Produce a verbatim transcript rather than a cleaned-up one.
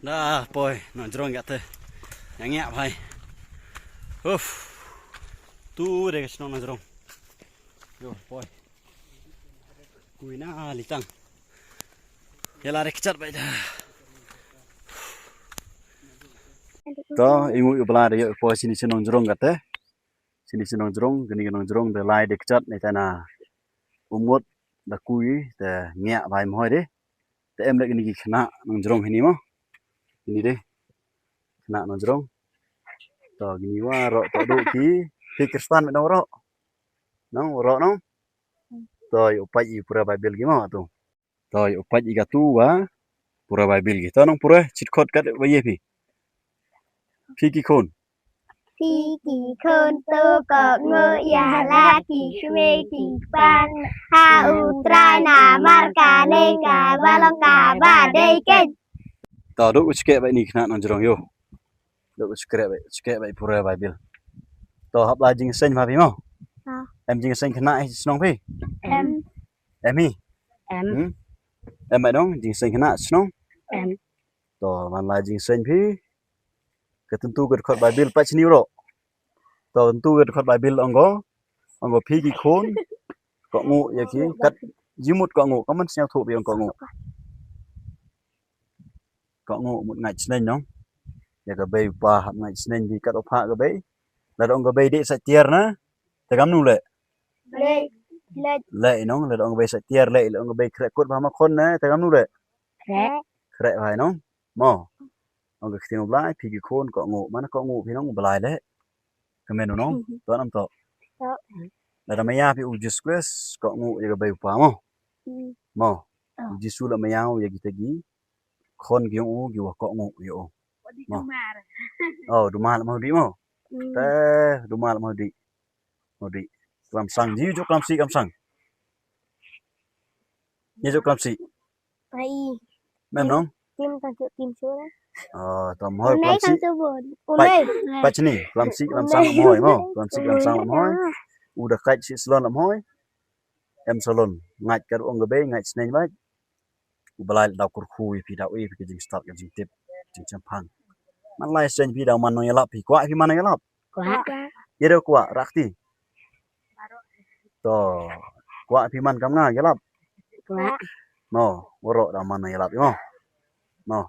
Da poi nongjrong kata. Ïa ngiah bhai. Uf. Tu dei ka shnong nongjrong. Yo poi. Kui na litang. Ïa la dei kjat bhai da. To i ngu i bla dei ïoh poi shini shnong nongjrong kata. Shini shnong nongjrong, kani ka nongjrong da lai dei kjat ne ta na. Umut da kui da ngiah bhai mohoi dei. Te em leh kini ki khynnah nongjrong hini mo. Kini dei khynnah nongjrong. To kini waroh to duh ki. Phi Khristan me nong waroh. Nong waroh nong. To ïoh pait i pura Bible ki mo tu. To ïoh pait i katu wa pura Bible ki. To nong pura chit khot kat wa ye phi. Phi ki khun. Phi ki khun to kohnguh ïa la ki kmie ki kpa ha U Trai namar kane kaba long kaba dei keiñ. To duh u chkeh bha ini khynnah nongjrong ïoh. Duh u chkeh bha, chkeh bha pura Bible. To hap la jingseng bha phi mo. Em jingseng khynnah hi shnong phi. Em. Em hi. Em. Em bha dong jingseng khynnah shnong. Em. To man la jingseng phi. Ka tyntu ka dkhot Bible pait shini ro. To tyntu ka dkhot Bible ong ko. Ong ko phi ki khun. Kohnguh ïa ki kat jimut kohnguh ka man sñiaw thuh bi ong kohnguh. Kohnguh mut ngait sneng nong. Ïa ka bei u pa hap ngait sneng bi kat u pa ka bei. Lada ong ka bei dei sa tiar na. Te kam nu leh. Leh. Leh. Leh nong lada ong ka bei sa tiar leh lada ong ka bei khreh kut ba ma khon na te kam nu leh. Khreh. Khreh hai nong. Mo. Ong ka ktien u Blai phi ki khun kohnguh man kohnguh phi nong u Blai leh. Ka men u nong. To nam to. To. Lada maya phi u Jisu Khrist kohnguh ïa ka bei u pa mo. Mo. U Jisu la maya u ïa kita ki khon ki ong u ki wa kohnguh ïa u. Mo. Oh, du mal mo di mo. Te du mal mo di. Mo di. Klam sang ji ju klam si klam sang. Ni ju klam si. Ai. Mem nong. Tim kan ju tim sura. Oh, tam hoi klam si. Unai kan tu bon. Unai. Pach ni klam si klam sang hoi mo. Klam si klam sang hoi. U da kait si salon lam hoi. Em salon ngait ka ong ka bei ngait sneng bha. U Blai la dau kyrkhu ïa phi dau ïa phi ka jingstad ka jingtip jingchemphang. Man lai seng phi dau man nong ïalap phi kwah phi man nong ïalap. Kwah. Ïa dau kwah rakti. To kwah phi man kam nga ïalap. Kwah. No waroh dau man nong ïalap ïa mo. No.